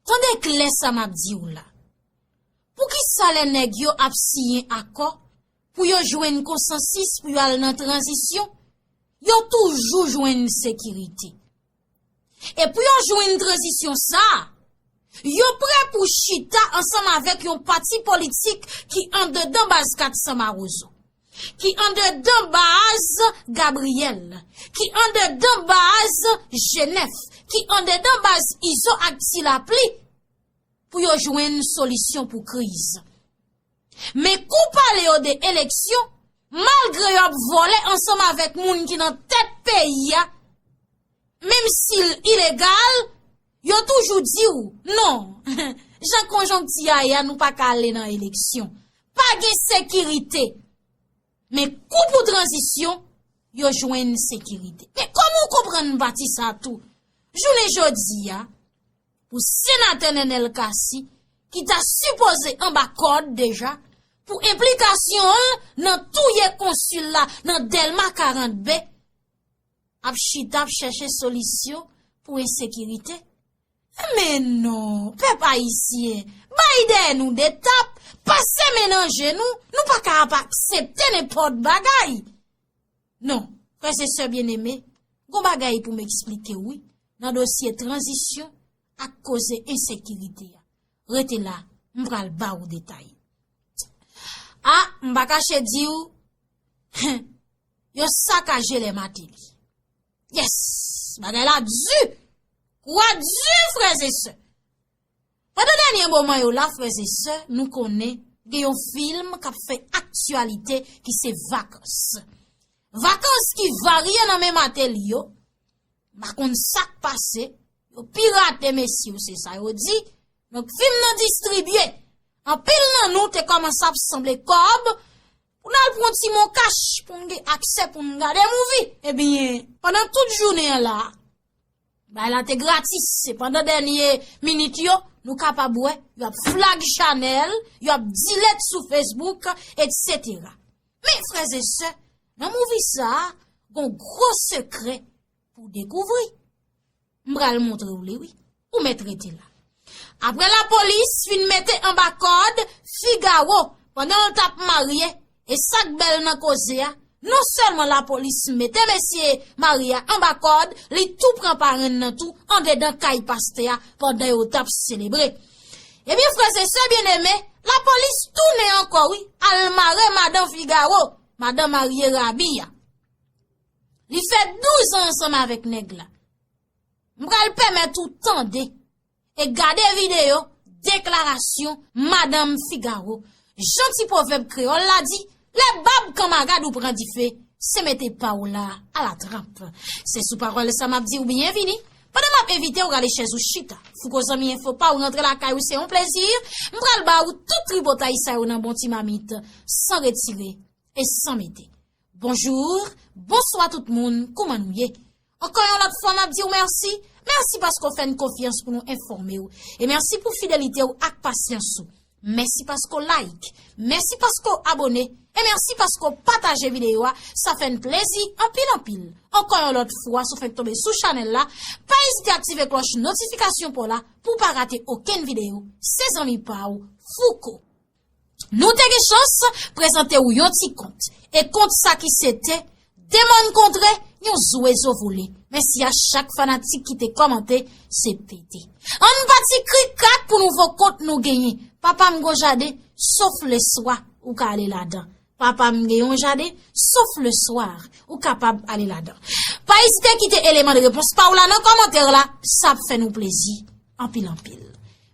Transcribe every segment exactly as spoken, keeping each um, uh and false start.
Tande klè sa m ap di w la. Poukisa lè nèg yo ap siyen akò pou yo jwenn konsansis pou yo al nan tranzisyon, yo toujou jwenn sekirite? E pou yo jwenn tranzisyon sa a, yo prè pou chita ansanm avèk yon pati politik ki andedan baz kat san Mawozo, ki andedan baz Gabriyèl, ki andedan baz Jenèf, ki andedan baz Izo ak Ti Lapli, pou yo jwenn solisyon pou kriz. Men kou pale yo de eleksyon, malgre y ap vòlè ansanm avèk moun ki nan tèt peyi a, menm si l ilegal, yo toujou di w, non, jan konjonkti a ye a, nou pa ka ale nan eleksyon. Pa gen sekirite. Men kou pou tranzisyon, yo jwenn sekirite. Men kòman w konprann pati sa tou? Jounen jodi a, pou senatè Nenel Cassy, ki ta sipoze anba kòd deja, pou enplikasyon l nan touye konsil la nan Dèlma karant B, ap chita ap chèche solisyon pou ensekirite. Men non, pèp ayisyen, bay dèyè nou de tap, pase men nan je nou, nou pa ka ap aksepte nenpòt bagay. Non, frè e sè byeneme, gon bagay pou m eksplike w wi, nan dosye tranzisyon ak koze ensekirite a. Rete la, m pral ba w detay. A, m pa kache di w, yo sakaje lè Mateli. Yes! Bagay la di! Kou a di, frè e sè! Pandan dènye moman yo la, frè e sè, nou konnen gen yon fim k ap fè aktyalite ki se Vakans. Vakans ki varye nan men Mateli yo, m pa konn sa k pase, yo pirate mesye yo, se sa yo di. Donk, fim nan distribye. Anpil nan nou te kòmanse ap sanble kòb pou n al pran ti mon kach, pou n gen aksè pou n gade movie. Ebyen, pandan tout jounen an la, bagay la te gratis. Se pandan dènye minit yo, nou kapab wè, y ap flag chanèl, y ap delete sou Facebook, etsetera. Men, frè e sè, nan movie sa a, gon gwo sekrè pou dekouvri. M pral montre w li wi. Ou mèt rete la. Apre lapolis fin mete anba kòd Figaro pandan l t ap marye, e sa k bèl nan koze a, non sèlman lapolis mete mesye marye a anba kòd, li tou pran parenn nan tou andedan kay pastè a pandan yo t ap selebre. Ebyen, frè e sè byeneme, lapolis tounen ankò wi, al mare madan Figaro, madan marye rabi a. Li fè douz an ansanm avèk nèg la. M pral pèmèt ou tande e gade videyo deklarasyon madanm Figaro. Jan ti pwovèb kreyòl la di, lè bab kanmarad ou pran dife, se mete pa w la a la tranp. Se sou pawòl sa m ap di w byenvini. Pandan m ap envite w rale chèz ou chita, Fouco Zanmi Enfo pa w rantre lakay ou, se yon plezi. M pral ba w tout tripotay sa yo nan bon ti mamit, san retire e san mete. Bonjou, bonswa tout moun, kouman nou ye? Ankò yon lòt fwa, m ap di w mèsi. Mèsi paske w fè n konfyans pou nou enfòme w. E mèsi pou fidelite w ak pasyans ou. Mèsi paske w like. Mèsi paske w abòne. E mèsi paske w pataje videyo a. Sa fè n plezi anpil, anpil. Ankò yon lòt fwa, si w fèk tonbe sou chanèl la, pa ezite aktive klòch notifikasyon pa w la pou w pa rate okenn videyo. Se zanmi pa w, Fouco. Nou te gen chans prezante w yon ti kont. E kont sa ki se te, de mòn kontre, yon zwezo vole. Mèsi a chak fanatik ki te kòmante, se pete. Ann pati krikrak pou nouvo kont nou genyen. Papa m gon jaden, sof leswa, ou ka ale ladan. Papa m gen yon jaden, sof leswa, ou kapab ale ladan. Pa ezite kite eleman de repons pa w la nan kòmantè la, sa ap fè nou plezi anpil, anpil.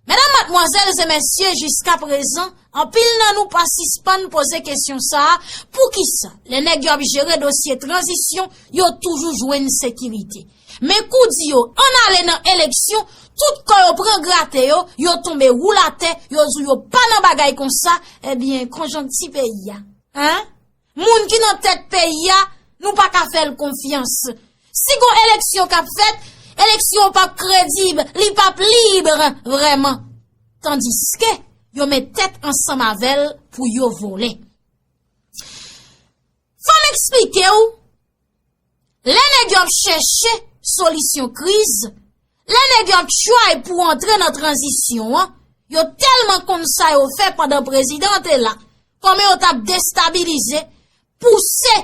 Medam, madmwazèl e mesye, jiska prezan, anpil nan nou pa sispann poze kesyon sa a, poukisa lè nèg yo ap jere dosye tranzisyon, yo toujou jwenn sekirite? Men kou di yo, ann ale nan eleksyon, tout kò yo pran grate yo, yo tonbe woule atè, yo di w yo pa nan bagay konsa, ebyen, konjonkti peyi a, en? Moun ki nan tèt peyi a, nou pa ka fè l konfyans. Si gon eleksyon k ap fèt, eleksyon an p ap kredib, li p ap lib vrèman. Tandiske yo met tèt ansanm avè l pou yo vòlè. Fò m eksplike w, lè nèg yo ap chèche solisyon kriz, Lè nèg yo ap try pou antre nan tranzisyon an, yo tèlman konn sa yo fè pandan prezidan an te la, kòman yo t ap destabilize, pouse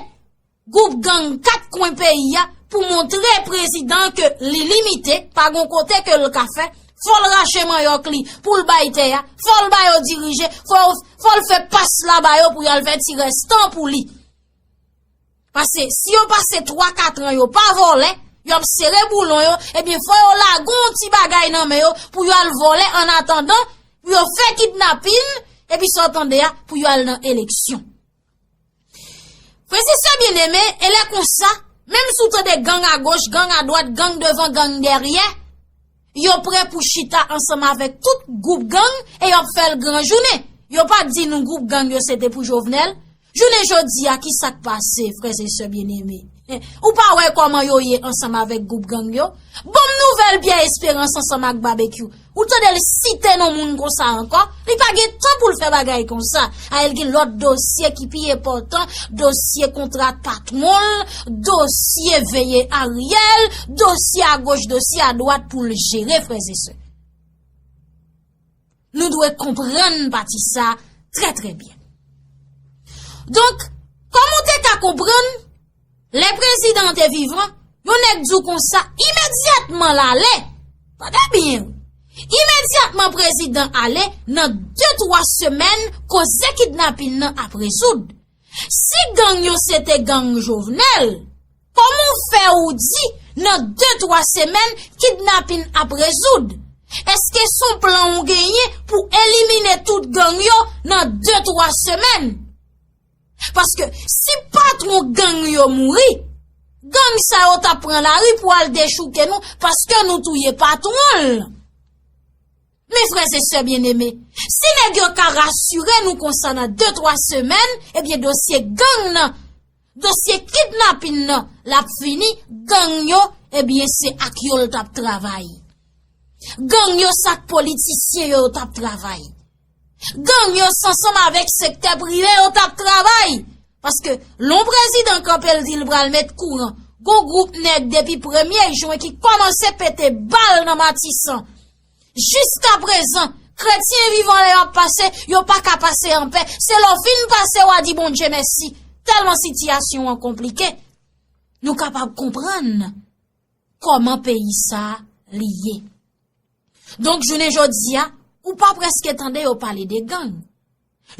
gwoup gang kat kwen peyi a pou montre prezidan ke li limite, pa gon kote ke l ka fè, fò l rache manyòk li pou l bay tè a, fò l ba yo dirije, fò, fò l fè pas la ba yo pou y al fè ti rès tan pou li. Paske si yo pase twa katran yo pa vòlè, y ap sere boulon yo, ebyen fò yo lage yon ti bagay nan men yo pou yo al vòlè annatandan, pou yo fè kidnapin, epi sa w tande a, pou yo al nan eleksyon. Frè e sè byeneme, e lè konsa, menm si w tande gang agoch, gang adwat, gang devan, gang dèyè, yo prè pou chita ansanm avèk tout gwoup gang e y ap fè l gran jounen. Yo pa t di nou gwoup gang yo se te pou Jovenel. Jounen jodi a, ki sa k pase, frè e sè byeneme? Ou pa wè kòman yo ye ansanm avèk gwoup gang yo? Ban m nouvèl Pyè Esperans ansanm ak Babekyou. Ou tande l site non moun konsa ankò? Li pa gen tan pou l fè bagay konsa. Ayè l gen lòt dosye ki pi enpòtan, dosye kontra patwon l, dosye veye Ariel, dosye agoch, dosye adwat pou l jere, frè e sè. Nou dwe konprann pati sa trè, trè byen. Donk, kòm ou te ka konprann, lè prezidan an te vivan, yon nèg di w konsa, imedyatman l ale. Tande byen, wi. Imedyatman prezidan ale, nan de, twa semèn, koze kidnapin nan ap rezoud. Si gang yo se te gang Jovenel, kòman w fè ou di nan de, twa semèn kidnapin ap rezoud? Èske s on plan ou genyen pou elimine tout gang yo nan de, twa semèn? Paske si patwon gang yo mouri, gang sa yo t ap pran lari pou al dechouke nou paske nou touye patwon l. Men frè e sè byeneme, si nèg yo ka rasire nou konsa nan de, twa semèn, ebyen dosye gang nan, dosye kidnapin nan, l ap fini, gang yo, ebyen se ak yo l t ap travay. Gang yo se ak politisyen yo, yo t ap travay. Gang yo se ansanm avèk sektè prive yo t ap travay. Paske lè yon prezidan kanpe l di l pral met kouran, gon gwoup nèg depi premye jen ki kòmanse pete bal nan Matisan. Jiskaprezan, kretyen vivan lè y ap pase, yo pa ka pase anpè. Se lè w fin pase w a di Bondye mèsi, tèlman sitiyasyon an konplike. Nou kapab konprann kòman peyi sa a li ye. Donk, jounen jodi a, ou pa prèske tande yo pale de gang.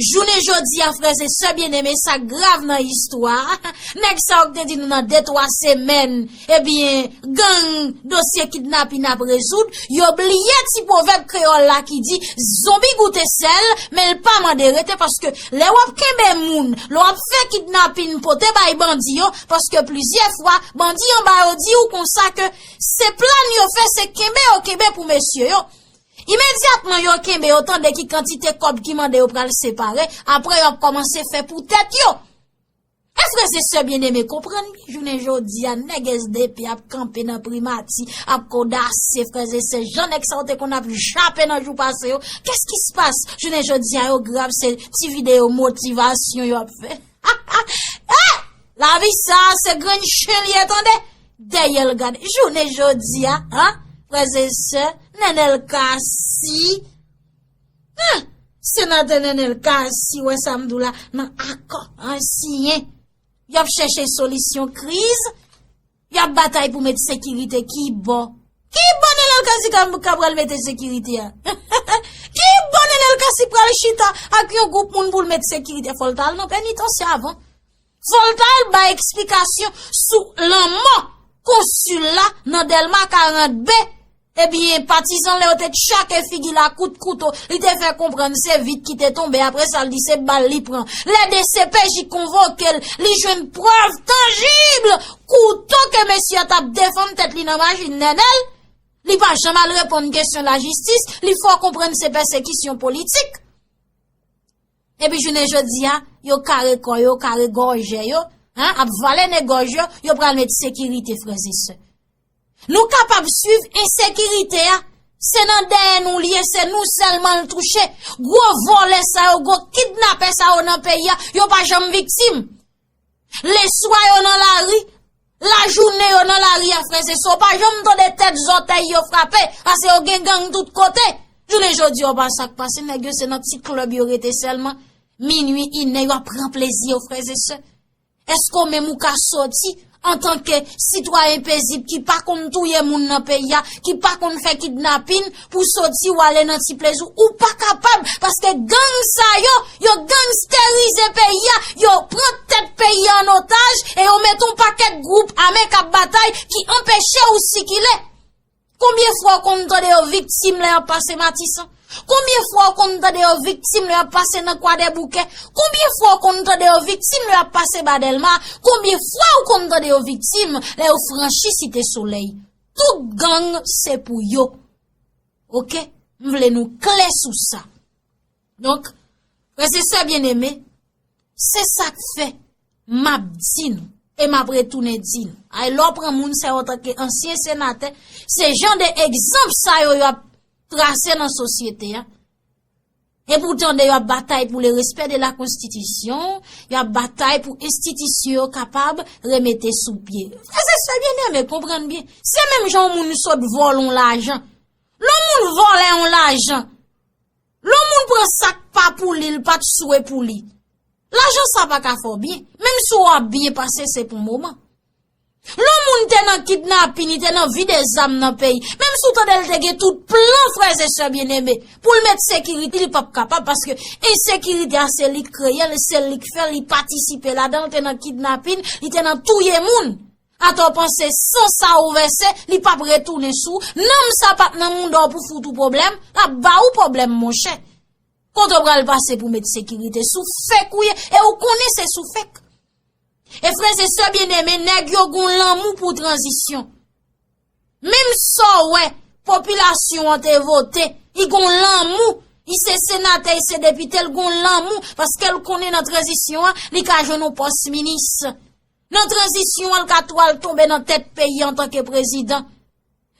Jounen jodi a, frè e sè byeneme, sa k grav nan istwa a, nèg sa yo k te di nou nan de, twa semèn, ebyen, gang, dosye kidnapin ap rezoud, yo bliye ti pwovèb kreyòl la ki di, zonbi goute sèl, men l pa mande rete, paske lè w ap kenbe moun, lè w ap fè kidnapin pote bay bandi yo, paske plizyè fwa, bandi anba yo di w konsa ke se plan yo fè, se kenbe yo kenbe pou mesye yo. Imedyatman yo kenbe, yo tande ki kantite kòb ki mande yo pral separe, apre yo ap kòmanse fè pou tèt yo. E frè e sè byeneme, konprann byen, jounen jodi a, nèg S D P ap kanpe nan primati, ap kodase, frè e sè, jan nèg sa yo te konn ap jape nan jou pase yo. Qu'est-ce qui se passe? Jounen jodi a, yo grav, se ti videyo motivasyon yo ap fè. Eh! Lavi sa a, se grenn chen li ye, tande. Dèyè l gade. Jounen jodi a, an, frè e sè, Nenel Cassy, an, senatè Nenel Cassy, wè sa m di w la, nan akò, an, siyen. Y ap chèche solisyon kriz, y ap batay pou met sekirite ki bò. Ki bò Nenel Cassy ka, ka pral mete sekirite a? Ki bò Nenel Cassy pral chita ak yon gwoup moun pou l met sekirite? Fò l ta al nan penitansye avan. Fò l ta al bay eksplikasyon sou lanmò konsil la nan Dèlma karant B. Ebyen, patizan lè yo te tchake figi l a kout kouto, li te fè konprann se vit ki te tonbe, apre sa l di se bal li pran. Lè D C P J konvoke l, li jwenn prèv tanjib kouto ke mesye a t ap defann tèt li nan machin Nenel. Li pa janm al reponn kesyon lajistis, li fè w konprann se pèsekisyon politik. Epi jounen jodi a, yo kare kò yo, kare gòje yo, en, ap vale nen gòj yo, yo pral met sekirite, frè e sè. Nou kapab swiv ensekirite a, se nan dèyè nou l ye, se nou sèlman l touche. Gwo vòlè sa yo, gwo kidnapè sa yo nan peyi a, yo pa janm viktim. Leswa yo nan lari, Lajounen yo nan lari a, frè e sè, w pa janm tande tèt zòtèy yo frape, paske yo gen gang tout kote. Jounen jodi a, w pa sa k pase, nèg yo se nan ti klèb yo rete sèlman. Minui, inè, yo ap pran plezi yo, frè e sè. Èske w menm ou ka soti antanke sitwayen pezib ki pa konn touye moun nan peyi a, ki pa konn fè kidnapin, pou soti w ale nan ti plezi w? Ou pa kapab, paske gang sa yo, yo gangsterize peyi a, yo pran tèt peyi a an otaj, e yo mete yon pakèt gwoup ame k ap batay ki anpeche w sikile. Konbyen fwa w konn tande yo viktim lè y ap pase Matisan? Konbyen fwa w konn tande yo viktim lè y ap pase nan Kwadèboukè? Konbyen fwa w konn tande yo viktim lè y ap pase Ba Dèlma? Konbyen fwa w konn tande yo viktim lè yo franchi Site Solèy? Tout gang se pou yo. Oke? M vle nou klè sou sa. Donk, frè e sè byeneme, se sa k fè m ap di nou, e m ap retounen di nou. Ay, lè w pran moun sa yo antanke ansyen senatè, se jan de egzanp sa yo y ap trase nan sosyete a. E pou tande y ap batay pou le respè de la konstitisyon, y ap batay pou enstitisyon yo kapab remete sou pye. Frè e sè byeneme, konprann byen. Se menm jan yon moun sot vòlè yon lajan. Lè yon moun vòlè yon lajan, lè yon moun pran sa k pa pou li, l pa t swe pou li, lajan sa pa ka fè w byen. Menm si w ap byen pase, se pou moman. Lè yon moun te nan kidnapin, li te nan vide zam nan peyi, menm si w tande l te gen tout plan, frè e sè byeneme, pou l met sekirite, li p ap kapab, paske ensekirite a se li k kreye l, se li k fè l, li patisipe ladan l, te nan kidnapin, li te nan touye moun. Atò w panse san sa ou vèse, li p ap retounen sou ou? Nanm sa pa t nan mouda w pou fout ou pwoblèm, l ap ba ou pwoblèm, monchè. Kote w pral pase pou met sekirite? Sou fek ou ye, e ou konnen se sou fek. E frè e sè byeneme, nèg yo gon lanmou pou tranzisyon. Menm sa w wè popilasyon an te vote, li gon lanmou, li se senatè, li se depite, l gon lanmou, paske l konnen nan tranzisyon an, li ka jwenn yon pòs minis. Nan tranzisyon an, l ka tou al tonbe nan tèt peyi antanke prezidan.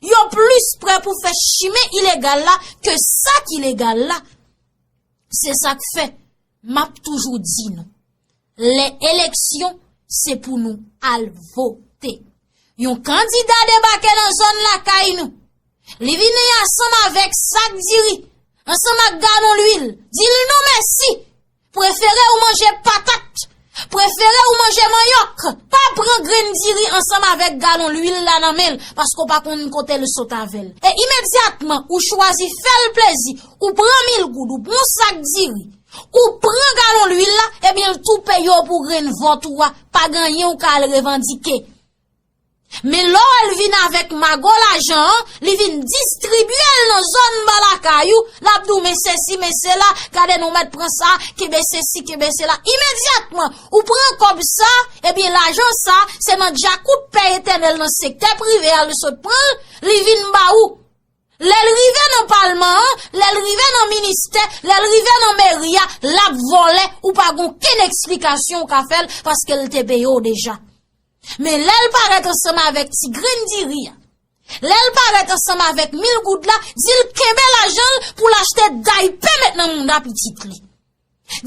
Yo plis prè pou fè chimen ilegal la ke sa ki legal la. Se sa k fè, m ap toujou di nou, lè eleksyon, se pou nou al vote. Yon kandida debake nan zòn lakay nou. Li vini ansanm avèk sak diri, ansanm ak galon lwil. Di l non mèsi. Prefere ou manje patat. Prefere ou manje manyòk. Pa pran grenn diri ansanm avèk galon lwil la nan men l, paske w pa konn kote l sot avè l. E imedyatman, ou chwazi fè l plezi, ou pran mil goud, ou pran sak diri, ou pran galon lwil la, ebyen, l tou peye w pou grenn vòt ou a, pa gen anyen ou ka al revandike. Men lè w wè l vin avèk mago lajan an, li vin distribye l nan zòn ba lakay ou, l ap di w, men sesi, men sela, gade non mèt pran sa, kenbe sesi, kenbe sela. Imedyatman, ou pran kòb sa, ebyen lajan sa, se nan djakout Pè Etènèl nan sektè prive a l sot pran l, li vin ba ou. Lè l rive nan palman an, lè l rive nan ministè, lè l rive nan meri a, l ap vòlè, ou pa gen okenn eksplikasyon ou ka fè l, paske l te peye w deja. Men lè l parèt ansanm avèk ti grenn diri a, lè l parèt ansanm avèk mil goud la, di l kenbe lajan l pou l achte daypè met nan mouda pitit li.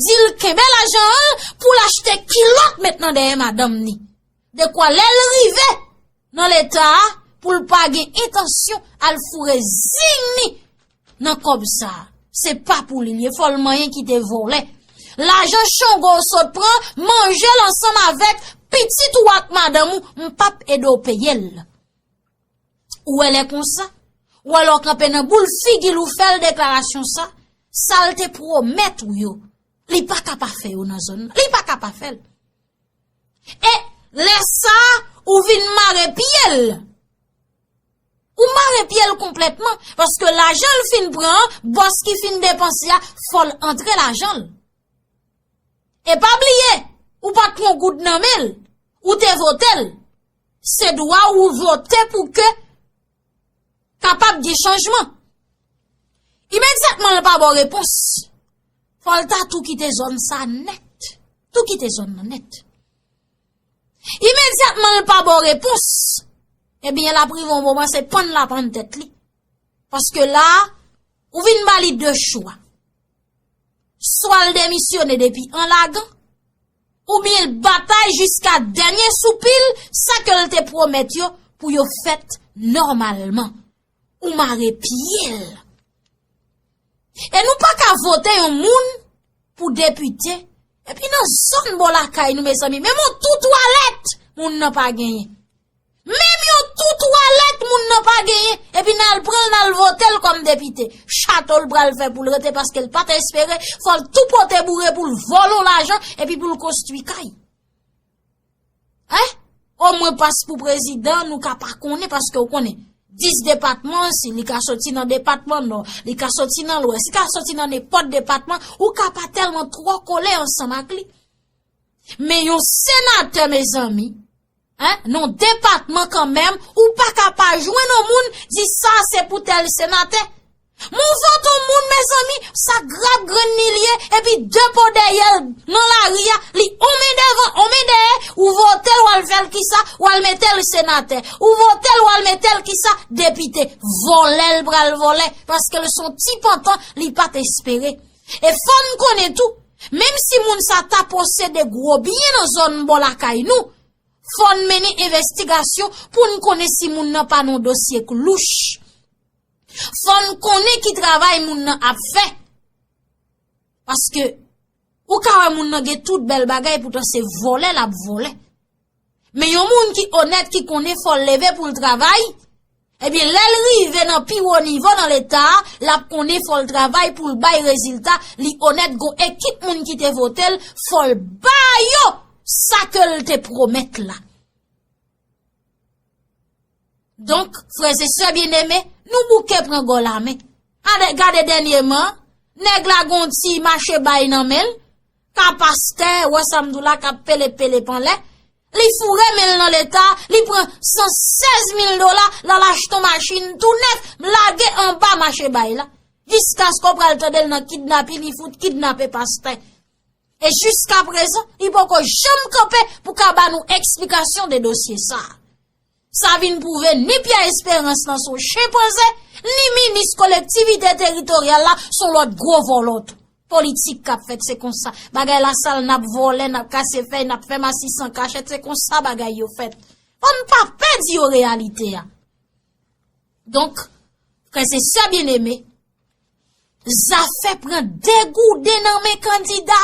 Di l kenbe lajan l pou l achte kilòt met nan dèyè madanm ni. Dekwa lè l rive nan leta a, pou l pa gen entansyon al foure zing ni nan kòb sa a. Se pa pou li l ye, fò l manyen kite vòlè. Lajan Chango w sot pran, manje l ansanm avèk pitit ou ak madanm ou, m p ap ede w peye l. Ou wè lè konsa, ou wè lè w kanpe nan boul figi l ou fè l deklarasyon sa, sa l te pwomèt ou yo, li pa ka pa fè yo nan zòn nan, li pa ka pa fè l. E lè sa a, ou vin mare pye l. Ou mare pye l konplètman, paske lajan l fin pran an, bòs ki fin depanse a, fò l antre lajan l. E pa bliye, ou pa t pran goud nan men l, ou te vote l. Se dwa ou vote pou ke kapab gen chanjman. Imedyatman l pa ba w repons, fò l ta tou kite zòn sa nèt. Tou kite zòn nan nèt. Imedyatman l pa ba w repons, ebyen l ap rive yon moman se pann l ap pann tèt li. Paske la a, ou vin ba li de chwa. Swa l demisyone depi an lagan, oubyen l batay jiska dènye soupi l, sa ke l te pwomèt yo pou yo fèt nòmalman. Ou mare pye l. E nou pa ka vote yon moun pou depite, epi nan zòn bò lakay nou, mezanmi, menm yon tou twalèt, moun nan pa genyen. Menm yon tou twalèt, moun nan pa genyen, epi n al pran l, n al vote l kòm depite. Chato l pral fè pou l rete, paske l pa t espere, fò l tou pote boure pou l vòlè w lajan, epi pou l konstwi kay. Hein? Omwen pas pou prezidan, nou ka pa konnen, paske w konnen, dis depatman, si li ka soti nan depatman Nò, li ka soti nan Lwès, li ka soti nan nenpòt depatman, ou ka pa tèlman twò kole ansanm ak li. Men yon senatè, mezanmi, hein, nan depatman kanmenm, ou pa ka pa jwenn yon moun di sa se pou tèl senatè. Men w vote yon moun, mezanmi, sa grap grenn li ye, epi de po dèyè l nan lari a, li on men devan, on men dèyè, ou vote l, w al fè l kisa, w al mete l senatè, ou vote l, w al mete l kisa, depite. Vòlè l pral vòlè, paske l se yon ti pantan, li pa t espere. E fò n konnen tou, menm si moun sa ta posede gwo byen nan zòn bò lakay nou, fò n mennen envestigasyon pou n konnen si moun nan pa nan dosye k louch. Fò n konnen ki travay moun nan ap fè. Paske ou ka wè moun nan gen tout bèl bagay, poutan se vòlè l ap vòlè. Men yon moun ki onèt, ki konnen fò l leve pou l travay, ebyen, lè l rive nan pi wo nivo nan Leta a, l ap konnen fò l travay pou l bay rezilta, li onèt, gon ekip moun ki te vote l, fò l ba yo sa ke l te pwomèt la. Donk, frè e sè byeneme, nou bouke pran gò lamen. Ade, gade dènyèman, nèg la gon ti mache bay nan men l, ka pastè, wè sa m di w la, k ap pele pele anlè. Li foure men l nan Leta, li pran san sèz mil dola, l al achte yon machin tou nèf, lage anba mache bay la. Jiskaske w pral tande l nan kidnapin, li fout kidnape pastè. E jiskaprezan, li poko janm kanpe pou ka ba nou eksplikasyon de dosye sa a. Sa vin pwouve ni Pyè Esperans lan se yon chenpanze, ni minis kolektivite teritoryal la se yon lòt gwo vòlò tou. Politik k ap fèt se konsa. Bagay la sal, n ap vòlè, n ap kase fèy, n ap fè masisan kachèt, se konsa bagay yo fèt. Fò n pa pè di yo reyalite a. Donk, frè e sè byeneme, zafè pran degouden nan men kandida.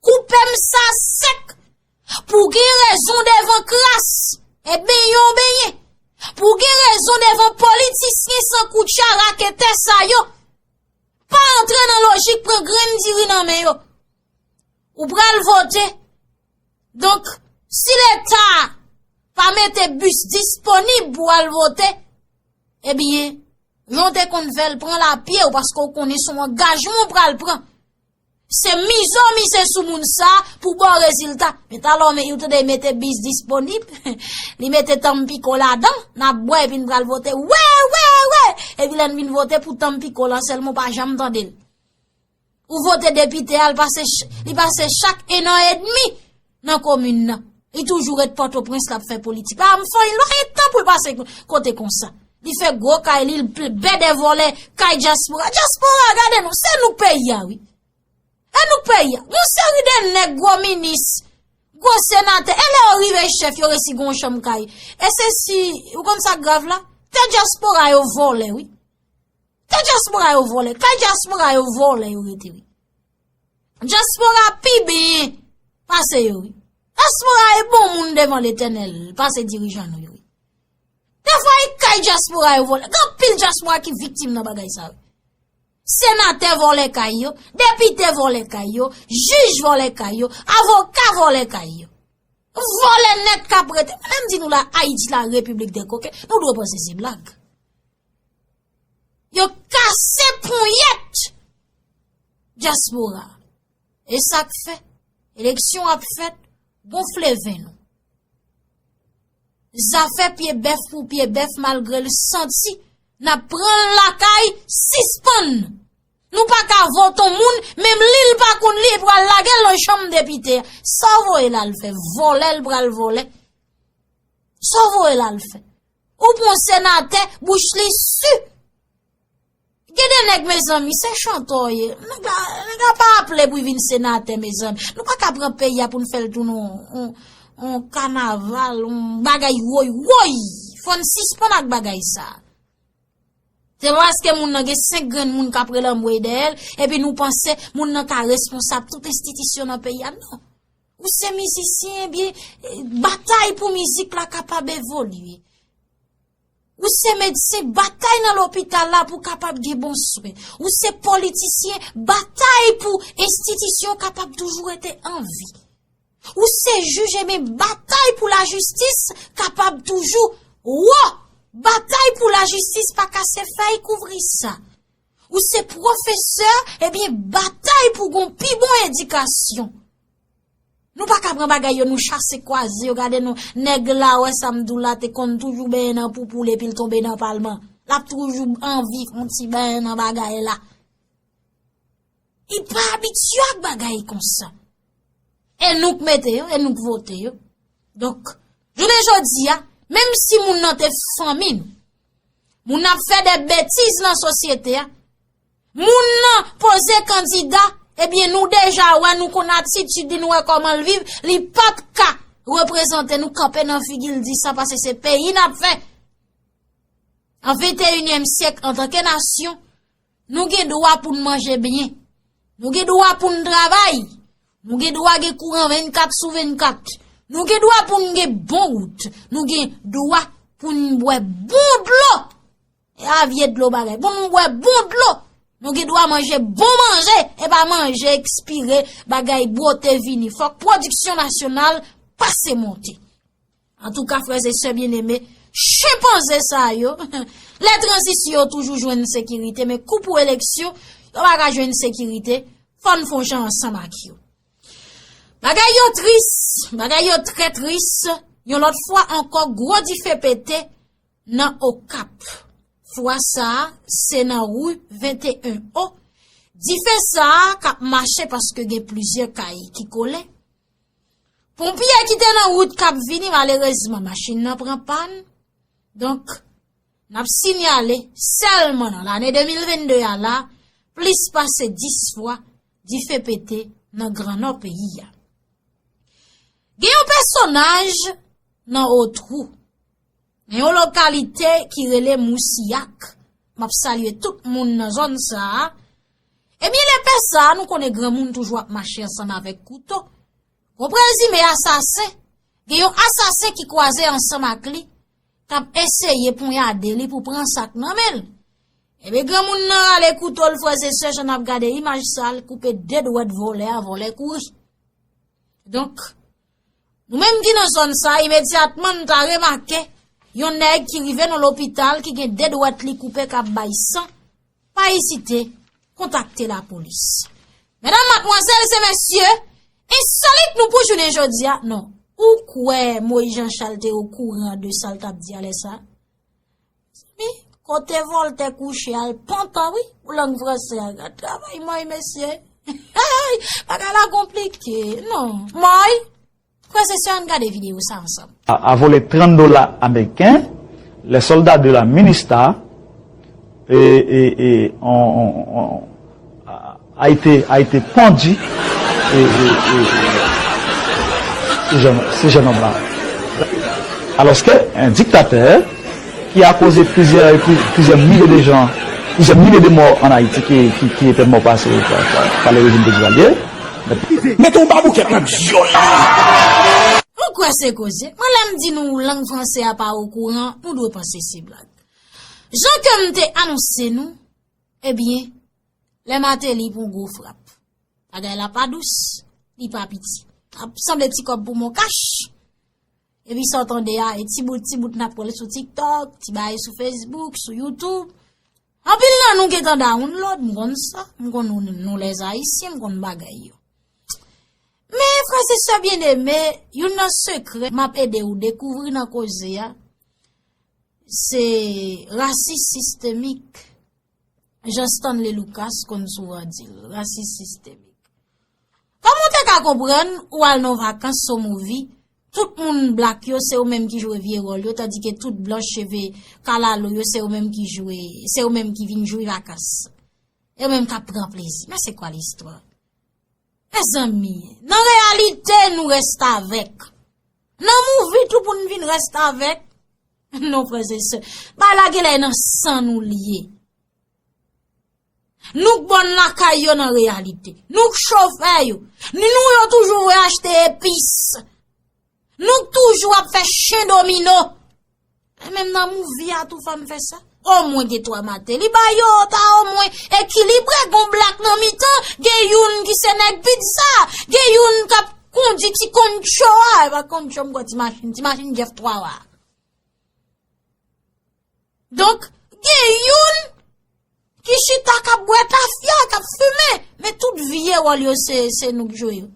Koupe m sa sèk. Pou gen rezon devan kras, e benyen w benyen. Pou gen rezon devan politisyen san koutcha raketè sa yo. Pa antre nan lojik pran grenn diri nan men yo. Ou pral vote. Donk, si Leta pa mete bis disponib pou w al vote, ebyen, jan w te konn fè l, pran l a pye w, paske w konnen se yon angajman w pral pran. Se mize w mize sou moun sa pou ba w rezilta. Men talè w, men, ou tande, mete bis disponib, li mete Tampico ladan, n ap bwè epi n pral vote. Wè, wè, wè! Epi lè n vin vote pou Tampico lan sèlman, w pa janm tande l. Ou vote depite a, li pase ch-, li pase chak en an edmi nan komin nan. Li toujou ret Pòtoprens, l ap fè politik. Pa m fè yon lwa, gen tan pou l pase kote konsa. Li fè gwo kay li, l pl-, bèdè vòlè kay dyaspora. Dyaspora, gade nou, se nou k peyi a, wi. E nou k peyi a. Yon seri de nèg, gwo minis, gwo senatè, e lè yo rive chèf, yo resi gon chanm kay. E se si, ou konn sa k grav la? Te dyaspora yo vòlè, wi. Te dyaspora yo vòlè. Kay dyaspora yo vòlè yo rete, wi. Dyaspora pi byen pase yo, wi. Dyaspora e bon moun devan Letènèl pase dirijan nou yo, wi. Defwa e kay dyaspora yo vòlè. Gen anpil dyaspora ki viktim nan bagay sa, wi. Senatè vòlè kay yo, depite vòlè kay yo, jij vòlè kay yo, avoka vòlè kay yo. Vòlè nèt k ap rete. Mwen menm di nou la, Ayiti la, repiblik de koken, nou dwe panse se blag. Yo kase ponyèt dyaspora. E sa k fè, eleksyon ap fèt, gonfle venn nou. Zafè pye bèf pou pye bèf, malgre l santi, n ap pran l lakay, sispann. Nou pa ka vote yon moun, menm li l pa konn li, e pral lage l nan chanm depite. Sa w voye l al fè? Vòlè l pral vòlè. Sa w voye l al fè? Ou pran senatè, bouch li si. Gen de nèg, mezanmi, se chantè w ye. Nèg la, nèg la pa aple pou l vin senatè, mezanmi. Nou pa ka pran peyi a pou n fè l tounen yon, yon, yon kanaval, yon bagay woy woy. Fò n sispann ak bagay sa. Se pa paske moun nan gen senk grenn moun k ap rele anmwey dèyè l, epi nou panse moun nan ka responsab tout enstitisyon nan peyi a, non. Ou se mizisyen, ebyen, eh, batay pou mizik la kapab evolye. Ou se medsen, batay nan lopital la pou kapab gen bon swen. Ou se politisyen, batay pou enstitisyon kapab toujou rete an vi. Ou se jij, ebyen, batay pou lajistis kapab toujou wo. Batay pou lajistis pa kase fèy kouvri sa. Ou se pwofesè, ebyen, batay pou gon pi bon edikasyon. Nou pa ka pran bagay yo, nou chase kwaze yo, gade nou, nèg la, wè sa m di w la, te konn toujou benyen nan poupou l epi l tonbe nan palman. L ap toujou anvi fè yon ti benyen nan bagay la. Li pa abitye ak bagay konsa. E nou k mete yo, e nou k vote yo. Donk, jounen jodi a, menm si moun nan te fanmi nou, moun nan ap fè de betiz nan sosyete a, moun nan poze kandida, ebyen nou deja wè, nou konn atitid li, nou wè kòman l viv, li p ap ka reprezante nou, kanpe nan figi l di sa, paske se peyi n ap fè. An venteyinyèm syèk, antanke nasyon, nou gen dwa pou n manje byen. Nou gen dwa pou n travay. Nou gen dwa gen kouran vennkat sou vennkat. Nou gen dwa pou n gen bon wout. Nou gen dwa pou n bwè bon dlo. E a vye dlo bagay. Pou n bwè bon dlo. Nou gen dwa manje bon manje. E pa manje ekspire, bagay bwote vini. Fòk pwodiksyon nasyonal pase monte. Antouka, frè e sè byeneme, chenpanze sa yo, lè tranzisyon yo toujou jwenn sekirite, men kou pou eleksyon, yo pa ka jwenn sekirite, fò n fè yon jan ansanm ak yo. Bagay yo tris, bagay yo trè tris, yon lòt fwa ankò, gwo dife pete nan Okap. Fwa sa a, se nan ri venteyen O. Dife sa a k ap mache paske gen plizyè kay ki kole. Ponpye ki te nan wout k ap vini, malerezman, machin nan pran pàn. Donk, n ap sinyale, sèlman nan lane de mil vennde a la, plis pase dis fwa, dife pete nan Gran Nò peyi a. Gen yon pèsonaj nan Otwou, nan yon lokalite ki rele Mousiyak. M ap salye tout moun nan zòn sa a. Ebyen, lepè sa a, nou konnen granmoun toujou ap mache ansanm avèk kouto. Gon prezime asasen, gen yon asasen ki kwaze ansanm ak li, k ap eseye ponyade li pou pran sa k nan men l. Ebyen, granmoun nan rale kouto l, frè e sè, jan n ap gade imaj sa a, l koupe de dwèt vòlè a, vòlè kouri. Donk, nou menm ki nan zòn sa, imedyatman n ta remake yon nèg ki rive nan lopital ki gen de dwèt li koupe k ap bay san, pa ezite kontakte lapolis. Medam, madmwazèl e mesye, ensolit nou pou jounen jodi a, non. Ou kwè Moyiz Jan Chal te okouran de sa l t ap di a lè sa? Zanmi, kote Vòltè kouche a, l pantan wi, pou lang franse a. Gad travay Moy, mesye. Bagay la konplike, non. Moy, frè e sè, ann gade videyo sa ansanm. A, a vòlè trant dola ameriken, les soldats de la MINUSTAH, e, e, e, on, on, on, a, a été, a été pendu, e, e, e, e, ce jeune, ce jeune homme-là. Alors que un dictateur qui a causé plusieurs, plusieurs milliers de gens, plusieurs milliers de morts en Haïti qui, qui, qui étaient morts par, par, par, par le régime de Duvalier. Mete yon baboukèt nan dyòl la. Ou kwè se koze? Mwen, lè m di nou lang franse a pa okouran, nou dwe panse se blag. Jan ke m te anonse nou, ebyen, lè Martelly pran gwo frap. Bagay la pa dous, li pa piti. Ap sanble ti kòb pou Moncash. Epi sa w tande a, e ti bout, ti bout n ap wè l sou TikTok, ti bagay sou Facebook, sou YouTube. Anpil nan nou gentan download, m konn sa, m konn nou, nou lèzayisyen, m konn bagay yo. Men, frè e sè byeneme, youn nan sekrè m ap ede w dekouvri nan koze a, se rasis sistemik. Jan Stanley Lucas konn souvan di l, rasis sistemik. Kòman w te ka konprann ou al nan vakans Somovie, Tout moun black yo, se yo menm ki jwe vye wòl yo, tandike tout blanch cheve kalalou yo, se yo menm ki jwe, se yo menm ki vin jwi vakans. Yo menm k ap pran plezi. Men se kwa listwa? Mezanmi, nan reyalite, nou restavèk. Nan movie tou pou n vin restavèk. Non, frè e sè. Bagay la genlè nan san nou li ye. Nou k bòn lakay yo nan reyalite. Nou k chofè yo. Ni nou yo toujou voye achte epis. Nou k toujou ap fè chen domino. E menm nan movie a tou fò m fè sa. Omwen gen twa Martelly ba yo, ta omwen ekilibre, gon black nan mitan, gen youn ki se nèg pizza, gen youn k ap kondi ti koncho a, e pa koncho m kwè ti machin, ti machin Jeff twa a. Donk, gen youn ki chita k ap bwè tafya, k ap fimen, men tout vye wòl yo se, se nou k jwe yo.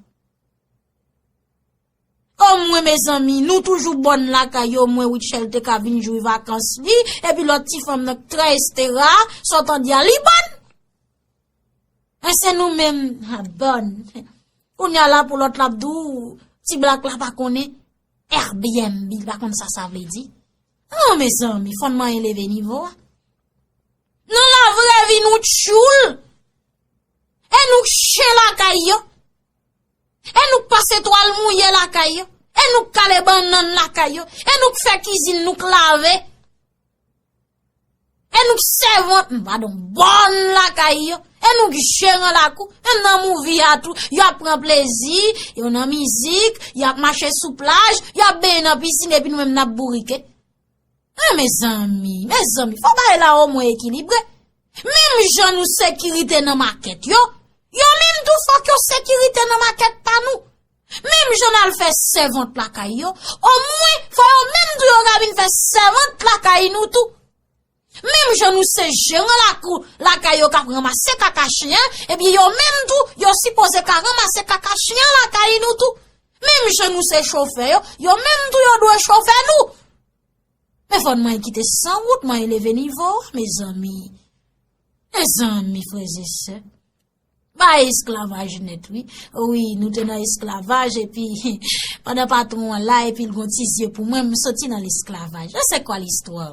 Omwen, mezanmi, nou toujou bòn lakay yo, omwen Rutshelle te ka vin jwi vakans li, epi lòt ti fanm nan k trè estera, sa w tande a, li bòn. Men se nou menm, a, bòn. Kounye a la pou lòt la ap di w, ti black la pa konnen Airbnb, li pa konn sa sa vle di. Non, mezanmi, fò n manyen leve nivo a. Nan lavrè vi nou tchoul. E nou k chen lakay yo. E nou k pase twal mouye lakay yo. E nou k kale bannann lakay yo. E nou k fè kizin, nou k lave. E nou k sèvant, m, padon, bòn lakay yo. E nou k jeran lakou. Menm nan movie a tou, y ap pran plezi, yo nan mizik, y ap mache sou plaj, y ap benyen nan pisin, epi nou menm n ap bourike. Men mezanmi, mezanmi, fò bagay la omwen ekilibre. Menm jan nou sekirite nan makèt yo, yo menm tou fòk yo sekirite nan makèt pa nou. Menm jan n al fè sèvant lakay yo, omwen fò yo menm tou yo ka vin fè sèvant lakay nou tou. Menm jan nou se jeran lakou lakay yo k ap ranmase kaka chen an, ebyen yo menm tou yo sipoze ka ranmase kaka chen an lakay nou tou. Menm jan nou se chofè yo, yo menm tou yo dwe chofè nou. Men fò n manyen kite sanwont, manyen leve nivo a, mezanmi. Mezanmi, frè e sè. Bay esklavaj nèt, wi. Wi, nou te nan esklavaj, epi pandan patwon an la, epi l gon ti zye pou mwen, m soti nan lesklavaj. E se kwa listwa?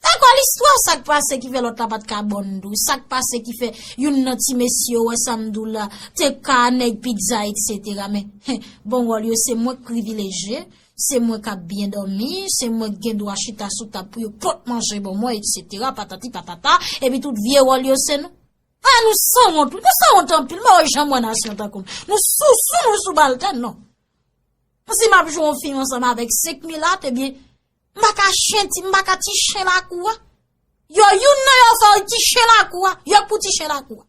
Se kwa listwa? Sa k pase ki fè lòt la pa t ka bòn tou? Sa k pase ki fè youn nan ti mesye yo wè sa m di w la, te ka nèg pizza, etsetera. Men, bon wòl yo, se mwen k privilejye, se mwen k ap byen dòmi, se mwen k gen dwa chita sou tab pou yo pot manje ban mwen, etsetera, patati patata, epi tout vye wòl yo se nou. A, nou sanwont, wi, nou sanwont anpil, mwen janm wè nasyon tankou nou. Nou sousou, nou sou baltèn, non. Si m ap jwe yon fim ansanm avèk senk milat, ebyen, m pa ka chen ti, m pa ka ti chen lakou a. Yo, youn nan yo fè w ti chen lakou a, yo k pou ti chen lakou a.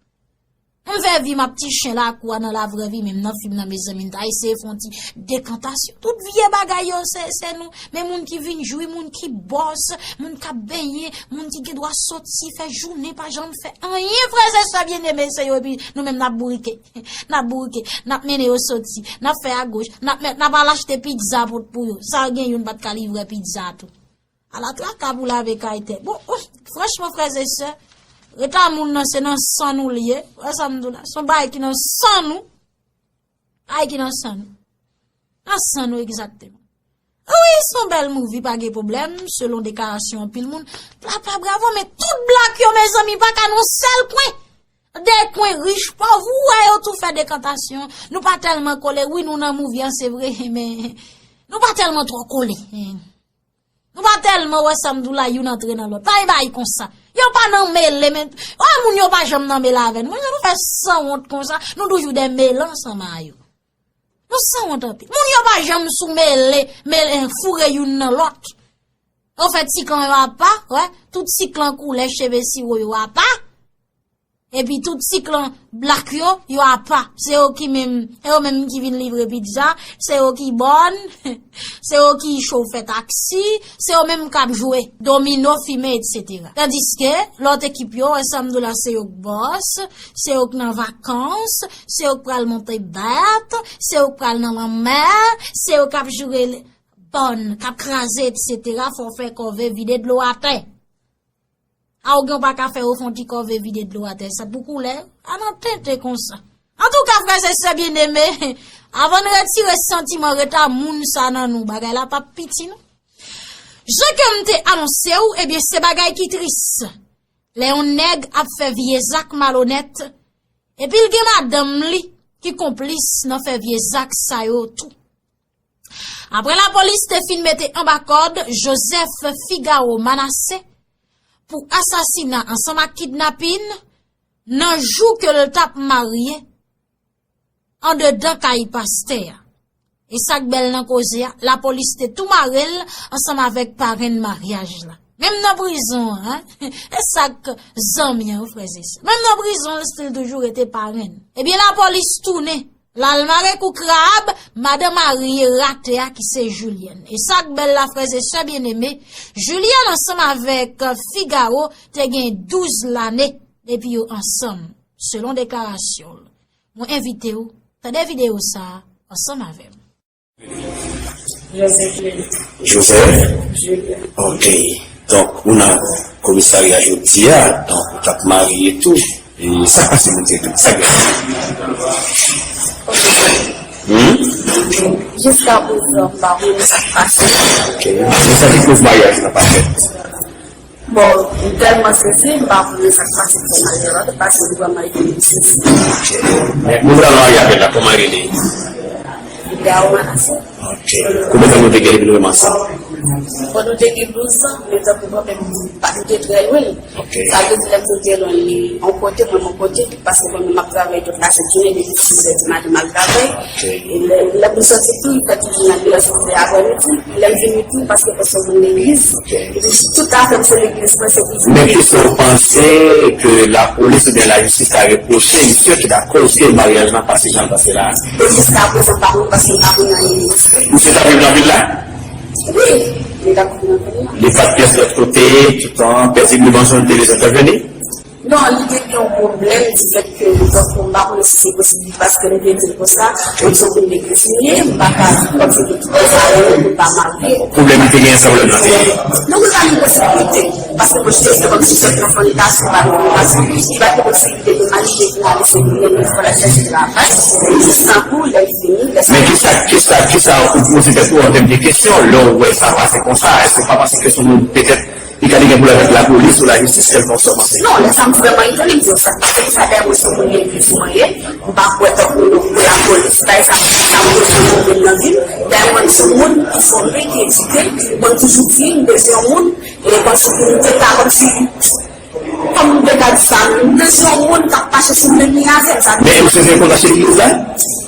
M fè vi m ap ti chen lakou a nan lavrè vi, menm nan fim nan, mezanmi, m ta eseye fè yon ti dekantasyon. Tout vye bagay yo, se, se nou. Men moun ki vin jwi, moun ki bòs, moun k ap benyen, moun ki gen dwa soti, fè jounen, pa janm fè anyen, frè e sè byeneme, se yo, epi nou menm n ap bourike. N ap bourike, n ap mennen yo soti, n ap fè agoch, n ap, n ap al achte pizza pou, pou yo. Sa gen youn pa t ka livre pizza tou. Ala traka pou lave kay tèt. Bon, oh, franchman, frè e sè, reta moun nan se nan san nou li ye. Wè sa m di w la. Se yon bagay ki nan san nou. Bagay ki nan san nou. Nan san nou egzakteman. Wi, se yon bèl movie, pa gen pwoblèm, selon deklarasyon anpil moun. Pla, pla, bravo, men tout black yo, mezanmi, pa ka nan yon sèl kwen. De kwen, rich, pòv, ou wè yo tou fè dekantasyon. Nou pa tèlman kole, wi, nou nan movie an, se vre, men nou pa tèlman twò kole. Nou pa tèlman wè sa m di w la, youn antre nan lòt. Pa gen bagay konsa. Yo pa nan mele, men, wè moun yo pa janm nan mele avè nou. Moun yo nou fè sanwont konsa, nou toujou de mele ansanm a yo. Nou sanwont anpil. Moun yo pa janm sou mele, mele, foure youn nan lòt. Yo fè ti klan yo apa, wè, tout ti klan koulè cheve siwo yo apa. Epi tout ti klan black yo, yo apa. Se yo ki menm, e yo menm ki vin livre pizza, se yo ki bòn, se yo ki chofè taksi, se yo menm k ap jwe domino, fimen, etsetera. Tandiske lòt ekip yo, wè sa m di w la, se yo k bòs, se yo k nan vakans, se yo k pral monte bèt, se yo k pral nan lanmè, se yo k ap joure bòn, k ap kraze, etsetera. Fò w fè kòve, vide dlo atè. A, ou gen w pa ka fè yo fè yon ti kòve, vide dlo atè. Sa pou koulè a nan tenten konsa. Antouka, frè e sè byeneme, Avan n retire santiman reta moun sa nan nou, bagay la p ap piti non. Jan ke m te anonse w, ebyen se bagay ki tris. Lè yon nèg ap fè vye zak malonèt, epi l gen madanm li ki konplis nan fè vye zak sa yo tou. Apre lapolis te fin mete anba kòd Joseph Figaro Manassé pou asasina ansanm ak kidnapin nan jou ke l t ap marye andedan kay pastè a. E sa k bèl nan koze a, lapolis te tou mare l ansanm avèk parenn maryaj la. Menm nan prizon an, e sa k zanmi an, wi, frè e sè. Menm nan prizon, l still toujou rete parenn. Ebyen, lapolis tounen. L al mare kou krab, madan marye rate a ki se Julienne. E sa k bèl la, frè e sè byeneme, Julienne ansanm avèk Figaro te gen douz lane depi yo ansanm, selon deklarasyon l. Mwen envite w tande videyo sa a ansanm avè m. Joseph Julien. Joseph? Julien. Ok. Donk, ou nan komisarya jodi a, donk, ou t ap marye tou. E sa k pase moun te tou? Sa k gen? Hmm? Jiska prezan, m pa konnen sa k pase. Ok. Jiska ki koz maryaj la pa fèt? Bon, m tèlman sezi, m pa konnen sa k pase pou maryaj la, paske m vrèman vin sezi. Men moun nan marye avè l la, kòman l rele? Figaro Manassé. Ok. Konbyen tan nou te gen depi nou renmen ansanm? Bon, nou te gen douz an, men tankou mwen menm, nou te trè lwen. Ok. Sa vle di, lè m di nou te lwen, li yon kote, mwen yon kote, paske mwen menm m ap travay tout lasent jounen, depi sis è di maten m al travay. E lè, lè m soti tou, li fè toujou nan de è soti aprèmidi. Lè m vini tou, paske m se yon moun legliz. Epi tout afè m se legliz mwen, se pou di. Men kisa w panse ke lapolis oubyen lajistis ta repwoche misye ki ta koze maryaj lan pase jan l pase la a? E jiska prezan m pa konn paske m pa konn anyen de misye. Misye t ap viv nan vil la? Wi, li t ap viv nan vil la. Li pa t pyès lòt kote, toutan, pezibleman, jan l te bezwen entèveni? Non, li te gen yon pwoblèm di fèt ke, donk, m pa konnen si se posib, paske m te di l konsa, m se yon moun legliz m ye, m pa ka kòmsi de tout sa yo, m pa marye. Pwoblèm li te gen sa pwoblèm nan te ye? Non, li pa gen posiblite, paske mwen, se kòmsi sòt nan fònikasyon, pa nan fònikasyon, li pa gen posiblite de marye, de vin ale se pou mwen, fò l al chèche travay, jis tankou lè l vini, lè sa. Men kisa, kisa, kisa ou poze tèt ou an tèm de kesyon, lè w wè sa pase konsa, èske pa paske se yon moun petèt Li ka te gen pwoblèm avèk lapolis ou lajistis, kèlkanswa w panse. Non, lè sa m vrèman etone, m di w sa k pase, pou sa dayè mwen se yon moun legliz mwen ye, m pa kwè tankou pou lapolis bay sa, sa m bezwen pou vin nan vi m. Dayè mwen se yon moun ki fòme, ki edike, mwen toujou di m bezwen yon moun, e kòmsi pou m te ka kòmsi, kòm m te ka di sa, m bezwen yon moun k ap mache sou menm liy avè m, sa vle di. Men ou se te konn mache legliz la?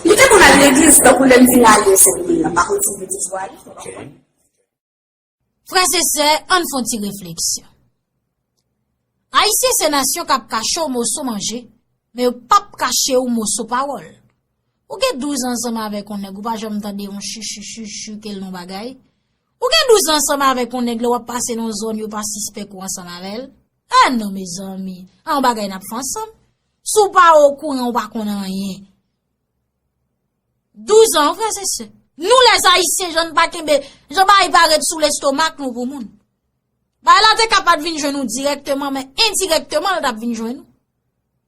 Li te konn al legliz, tankou lè m vin ale, se moun nan, pa konn si m te toujou ale. Frè e sè, ann fè yon ti refleksyon. Ayisyen se nasyon k ap kache w moso manje, men yo p ap kache w moso pawòl. Ou gen douz an ansanm avèk yon nèg, ou pa janm tande yon chichi chichi ke l nan bagay. Ou gen douz an ansanm avèk yon nèg, lè w ap pase nan yon zòn, yo pa sispèk ou ansanm avè l. Ah non, mezanmi, a yon bagay n ap fè ansanm. Si w pa okouran, ou pa konn anyen. Douz an, frè e sè. Nou lèzayisyen, jan n pa kenbe, jan bagay pa ret sou lestomak nou pou moun. Bagay la te ka pa t vin jwenn ou dirèkteman, men endirèkteman, l t ap vin jwenn ou.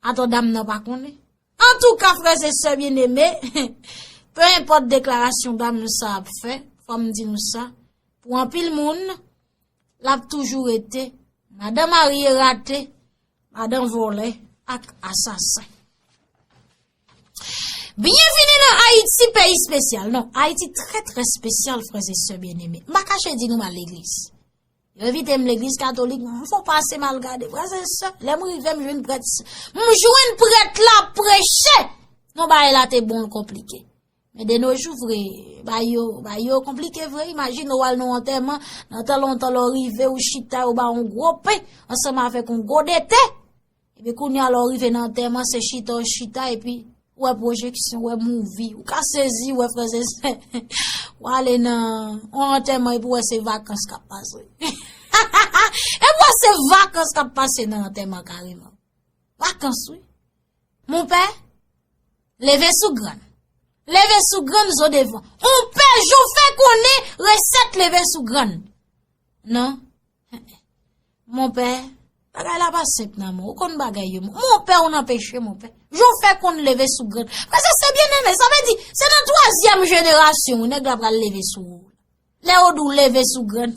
Atò dam nan pa konnen. Antouka, frè e sè byeneme, pe enpòt deklarasyon dam sa ap fè, fò m di nou sa, pou anpil moun, l ap toujou rete madan marye rate, madan vòlè ak asasen. Byenvini nan Ayiti, peyi espesyal. Non, Ayiti trè, trè espesyal, frè e sè byeneme. M pa kache di nou m al legliz. Yo envite m legliz katolik, m fon pase m al gade. Frè e sè, lè m rive, m jwenn prèt, m jwenn prèt la ap preche. Non, bagay la te bon, l konplike. Men de nos jours vre, bagay yo, bagay yo konplike vre. Imajine w al nan yon antèman, nan tan lontan lè w rive, ou chita, yo ba w yon gwo pen ansanm avèk yon gode te. Epi kounye a lè w rive nan antèman, se chita w chita, epi ou wè pwojeksyon, ou wè movie, ou ka sezi, ou wè frè e sè. W ale nan yon antèman epi w wè se vakans k ap pase. Epi w wè se vakans k ap pase nan antèman kareman. Vakans, wi. Monpè, leve sou grann. Leve sou grann, zo devan. Monpè, jan w fè konnen resèt leve sou grann. Non. Monpè, Bagay la pa senp nan men w, ou konn bagay yo. Monpè, ou nan peche, monpè. Jan w fè konn leve sou grann. Frè, se, se byeneme, sa vle di, se nan twazyèm jenerasyon ou nèg la pral leve sou ou. Lè yo di w leve sou grann.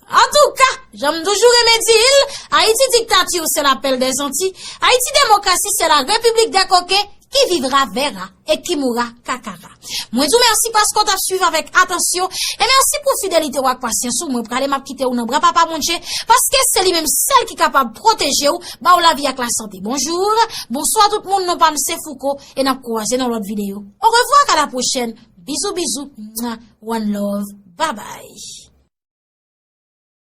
Antouka, jan m toujou renmen di l, Ayiti diktati, c'est la perle des Antilles. Ayiti demokrasi, c'est la République des coquins qui vivra verra et qui mourra kakara. Mwen di w mèsi paske w t ap swiv avèk atansyon, e mèsi pou fidelite w ak pasyans ou. Mwen prale, m ap kite w nan bra Papa Bondye, paske se li menm sèl ki kapab pwoteje w, ba w lavi ak lasante. Bonjou, bonswa tout moun, non pa m se Fouco, e n ap kwaze nan lòt videyo. Orevwa, à la prochaine. Bizou, bizou. Mwa. One love. Bye bye.